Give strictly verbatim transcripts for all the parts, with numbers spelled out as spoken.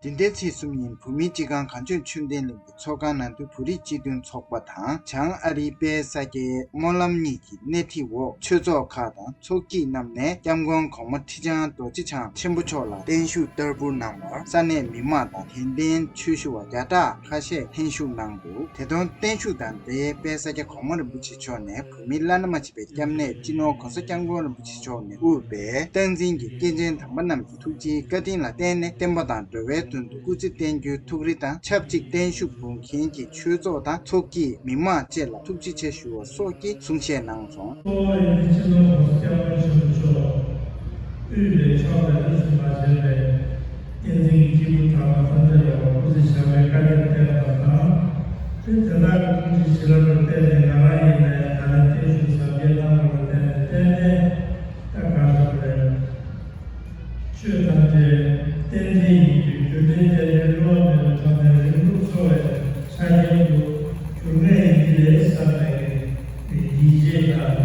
འདི་ཟླའི་ཚེས་གསུམ་ཉིན་བོད་མིའི་སྤྱི་ཁང་གངས་ལྗོངས་ཆོས་ལྡན་གླིང་གི་ཚོགས་ཁང་ནང་དུ་བོད་རིགས་སྤྱི་མཐུན་ཚོགས་པ་དང་བྱང་ཨ་རིའི་དཔལ་ས་སྐྱའི་སྨོན་ལམ་གཉིས་ཀྱི་སྣེ་ཁྲིད་འོག་ཆོས་ཚོགས་ཁག་དང་ཚོགས་སྐྱིད་རྣམས་ནས་སྐྱབས་མགོན་གོང་མ་ཁྲི་བྱང་རྡོ་རྗེ་འཆང་ཆེན་པོ་མཆོག་ལ་བརྟན་བཞུགས་བསྟར་འབུལ་གནང་བར་ས་གནས་མི་མང་དང་དད་ལྡན་ཆོས་ཞུ་བ་བརྒྱ་ཕྲག་ཁ་ཤས་ལྷན་ཞུགས་གནང་འདུག་དེ་དོན་བརྟན་བཞུགས་དང་འབྲེལ་དཔལ་ས་སྐྱ་གོང་མ་རིན་པོ་ཆེ་མཆོག་ནས་བོད་མིའི་བླ་ན་མ་མཆིས་པའི་སྐྱབས་གནས་སྤྱི་ནོར་༸གོང་ས་༸སྐྱབས་མགོན་རིན་པོ་ཆེ་མཆོག་ནས་དབུས་པའི་སྟངས་འཛིན་གྱི་སྐྱེས་ཆེན་དམ་པ་རྣམས་ཀྱི་ཐུགས་རྗེའི་བཀའ་དྲིན་ལ་བརྟེན་ནས་བསྟན་པ་དང་འགྲོ་བའི་དོན་དུ་སྐུ་ཚེ་བརྟན་རྒྱུའི་ཐུགས་རེ་དང་ཆབས་ཅིག་བརྟན་བཞུགས་འབུལ་མཁན་གྱི་ཆོས་ཚོགས་དང་ཚོགས་ཀྱི་མི་མང་བཅས་ལ་ཐུགས་རྗེ་ཆེ་ཞུ་བ་སོགས་ཀྱི་གསུང་བཤད་གནང་སོང་། གཙོ་བོ་ཡིན་སྤྱི་ནོར་༸གོང་ས་༸སྐྱབས་མགོན་ཆེན་པོ་མཆོག་དབུས་པའི་ཕྱོགས་ལས་ལུས་སུ་མ་ཆད་པའི་བསྟན་འཛིན་གྱི་སྐྱེས་བུ་དམ་པ་ཐམས་ཅད་ལ་སྐུ་ཚེ་ཞབས་པད་བསྐལ་བརྒྱར་བརྟན་པ་དང་། དེ་དེ་དག་གི་ཐུགས་རྗེ་བྱིན་རླབས་ལ་བརྟེན་ནས་ང་རང་ཡིན་ནའི་ད་ལན་བརྟན་བཞུགས་གཟབ་རྒྱས་གནང་བ་ལ་བརྟེན་ནས་ཏན་ཏན་ད་ག་ཟེར་དགོས་རེད། ཆོས་ཐམས་ཅད་རྟེན་འབྲེལ་ཡིན་པའི་རྒྱུ་མཚན་དེ་ནི་བསླུ་བ་མེད་པའི་ཐོག་ནས་རིང་པོ་འཚོ་བའི་ཆ་རྐྱེན་དུ་གྱུར་ངེས་ཡིན་གྱི་རེད་བསམ་པའི་ཡིད་ཆེས་དང་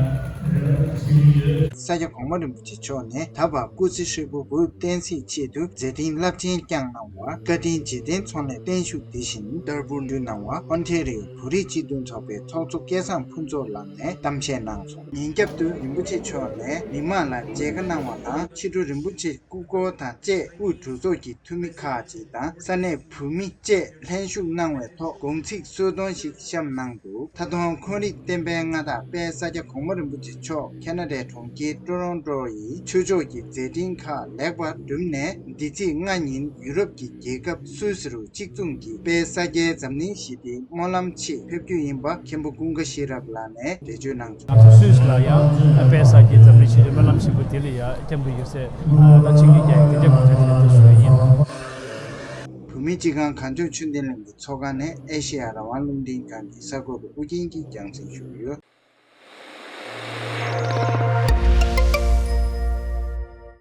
རེ་བ་བྱེད་ཀྱི་ཡོད། ས་སྐྱ་གོང་མ་རིན་པོ་ཆེ་མཆོག་ནས་ད་བར་སྐུ་ཚེ་ཧྲིལ་པོ་བོད་བསྟན་སྲིད་ཆེད་དུ་མཛད་འཕྲིན་རླབས་ཆེན་བསྐྱངས་གནང་བར་བཀའ་དྲིན་རྗེས་དྲན་ཚོགས་གནས་བརྟན་བཞུགས་དེ་བཞིན་བསྟར་འབུལ་གནང་བ་ཨོན་ཊེ་རི་ཡོ་བོད་རིགས་སྤྱི་མཐུན་ཚོགས་པའི་ཚོགས་གཙོ་སྐལ་བཟང་ཕུན་ཚོགས་ལགས་ནས་གཏམ་བཤད་གནང་སོང་། ཉིན་རྒྱབ་ཏུ་རིན་པོ་ཆེ་མཆོག་ནས་མི་མང་ལ་མཇལ་ཁ་གནང་བ་དང་ཕྱི་དྲོ་རིན་པོ་ཆེ་སྐུ་འཁོར་དང་བཅས་དབུས་གྲོས་ཚོགས་ཀྱི་འཐུས་མི་ཁག་ཅིག་དང་ས་གནས་བོད་མི་བཅས་ལྷན་ཞུགས་གནང་བའི་ཐོག་དགོང་ཚིགས་གསོལ་སྟོན་ཞིག་བཤམས་གནང་འདུག་མཐའ་དོན་འཁོན་རིགས་བསྟན་པའི་མངའ་བདག་དཔལ་ས་སྐྱ་གོང་མ་རིན་པོ་ཆེ་མཆོག་ཁེ་ན་ཌའི་གྲོང་ཁྱེར་ཀྲོ་རོན་ཀྲོ་ཡི་ཆོས་ཕྱོགས་ཀྱི་མཛད་འཕྲིན་ཁག་ལེགས་པར་བསྒྲུབས་ནས་འདི་ཚེས་ལྔ་ཉིན་ཡུ་རོབ་ཀྱི་རྒྱལ་ཁབ་སུད་སི་རུ་གཅིག་མཚུངས་ཀྱི་དཔལ་ས་སྐྱའི་འཛམ་གླིང་ཞི་བདེའི་སྨོན་ལམ་ཆེད་ཕེབས་རྒྱུ་ཡིན་པ་མཁན་པོ་ཀུན་དགའ་ཤེས་རབ་ལགས་ནས་འགྲེལ་བརྗོད་གནང་སོང་། ང་ཚོ་སུད་སི་ལ་ཡང་དཔལ་ས་སྐྱའི་འཛམ་གླིང་ཞི་བདེའི་སྨོན་ལམ་ཆེན་པོ་དེ་ལ་ཡང་སྐྱབས་འགྲོ་ཡོད་སའི་ད་ཆིངས་ཡིག་ཀྱང་དེ་འདྲ་གོང་ཆ་དེ་ལ་འདུག་ཞུ་ཡ་ཡིན། བོད་མིའི་སྤྱི་ཁང་གངས་ལྗོངས་ཆོས་ལྡན་གླིང་གི་ཚོགས་ཁང་ནས་ཨེ་ཤེ་ཡ་རང་དབང་རླུང་འཕྲིན་ཁང་གི་གསར་འགོད་པ་ཨུ་རྒྱན་གྱིས་རྒྱང་སྲིང་ཞུས་ཡོད།